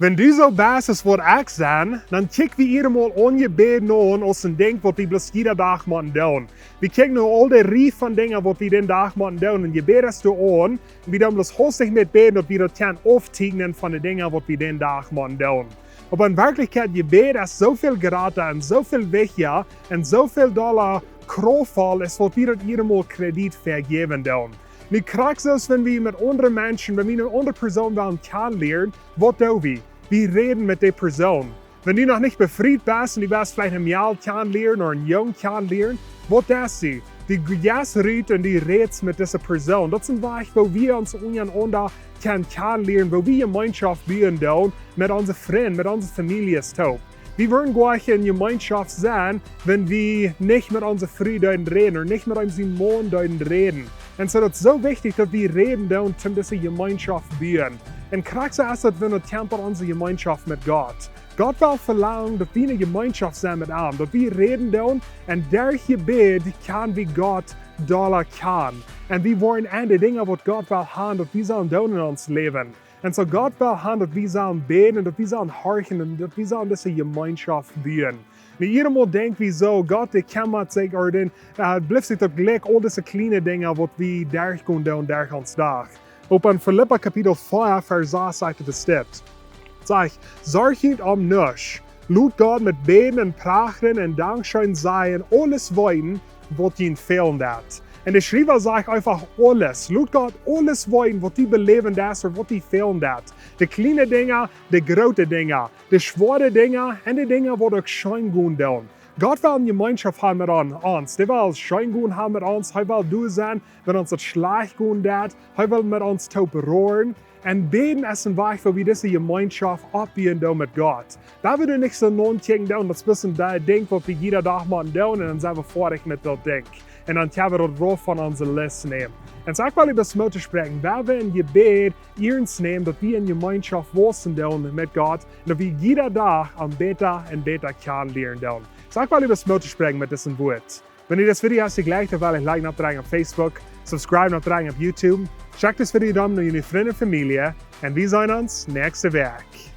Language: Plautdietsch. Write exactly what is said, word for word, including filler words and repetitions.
Wan du soo best aus waut ekj sie, dan kjikj wie hia mol aun Jebäd aun aus een Dinkj waut wie bloos jieda Dach motten doonen. Wie kjikjen no aul de Rieej von Dinja waut wie dän Dach motten doonen. Un Jebäd es doa aun, wie doonen bloos hastich met bäden, daut wie daut kjennen auftiekjnen von de Dinja waut wie dän Dach motten doonen. Oba en Werkjlichkjeit, Jebäd es soo väl jrata un soo väl wichtja un soo väl dolla kraftvoll aus waut wie daut hia mol Kredit fa jäwen doonen. Nu krakjt soo aus wan wie met aundre Menschen, wan wie eene aundre Persoon wellen kjanen lieren, waut doo wie? Wie räden met dee Persoon. Wan du noch nich befriet best un du west veleicht een Mejal kjanen lieren ooda een Jung kjanen lieren, waut deist du? Du jeist rut un du rätst met dise Persoon. Daut es een Wajch woo wie ons unjarenaunda kjennen kjanen lieren, woo wie Jemeenschoft buen doonen met onse Frind, met onse Famieljes toop. Wie wudden goanich en Jemeenschoft sennen, wan wie nich met onse Fru deeden räden ooda nich met onsen Maun deeden räden. Un soo daut es soo wichtich daut wie räden doonen, om dise Jemeenschoft buen. Un krakjt soo es daut, wan daut kjemt bie onse Jemeenschoft met Gott. Gott well velangen daut wie eene Jemeenschoft sennen met am, daut wie räden doonen un derch Jebäd kjennen wie Gott dolla kjanen. Un wie woaren aun de Dinja waut Gott well haben daut wie sellen doonen en ons Läwen. Un soo Gott well haben daut wie sellen bäden un daut wie sellen horchen un daut wie sellen dise Jemeenschoft buen. Nu, hia mol denkj wie soo, Gott, dee kjemmat sikj, ooda dän, äh, blift sikj daut jlikj, aul dise kjliene Dinja waut wie derchgonen doonen derch ons Dach. Opp en Filippa Kapitel vea, Varsch sas sajcht et dit. Sajcht: Sorjt junt om nuscht. Lot Gott met Bäden un Prachren un Dankscheen sajen aules weeten, waut junt fälen deit. Un de Schriewa sajcht eefach aules. Lot Gott aules weeten, waut du beläwen deist ooda waut die fälen deit. De kjliene Dinja, de groote Dinja, de schwoare Dinja un de Dinja waut uk scheen gonen doonen. Gott well eene Jemeenschoft haben met on-, ons. Dee well scheen gonen haben met ons. Hee well doa sennen, wan ons daut schlajcht gonen deit. Hee well met ons toop roaren. Un bäden es een Wajch woo wie dise Jemeenschoft oppbuen doonen met Gott. Daut wie doa nich soo nonkjikjen doonen, daut es bloos een Di-, Dinkj waut wie jieda Dach motten doonen un dan sent wie foadich met daut Dinkj. Un dan kjenn wie daut rauf von onse List nämen. Un soo ekj well die bloos Moot toospräakjen, wan wie en Jebäd iernst nämen, daut wie en Jemeenschoft wausen doonen met Gott un daut wie jieda Dach am bäta un bäta kjanen lieren doonen. Soo ekj well die bloos Moot toospräakjen met dise Wieed. Wan die dit Video haft jejlikjt, dan well die Like nodrekjen opp Facebook, subscribe nodrekjen opp YouTube, schekj dit Video dan no june Frind un Famielje un wie seenen ons näakjste Wäakj.